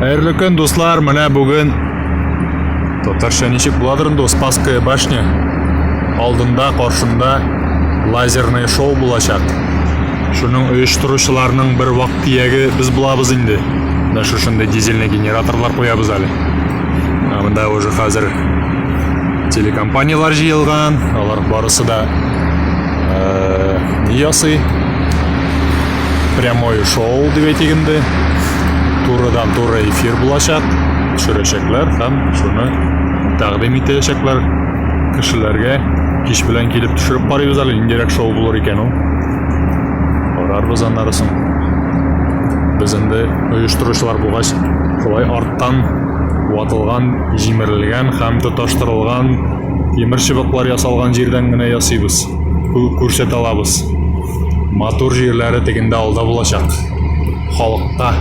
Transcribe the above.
Хәерле көн, дуслар! Менә бүген татарча ничек буладыр инде ул Спасская башня алдында, каршында лазерный шоу булачак. Шуның оештыручыларның бер вак төяге без булабыз инде. Менә шушындый дизельный генераторлар куябыз әле. Ә монда уже хәзер телекомпанияләр җыелган, алар барысы да э, ни ясый? Прямой шоу дип әйтик инде. Турыдан туры эфир булачак. Төшерәчәкләр һәм шуны тәкъдим итәчәкләр кешеләргә. Кич белән килеп төшереп карыйбыз әле, ниндирәк шоу булыр икән ул. Карарбыз аннары соң. Без инде оештыручылар булгач, шулай арттан ватылган, җимерелгән һәм тоташтырылган тимер чыбыклар ясалган җирдән генә ясыйбыз, күрсәтә алабыз. Матур җирләре тегендә алда булачак. Халыкка.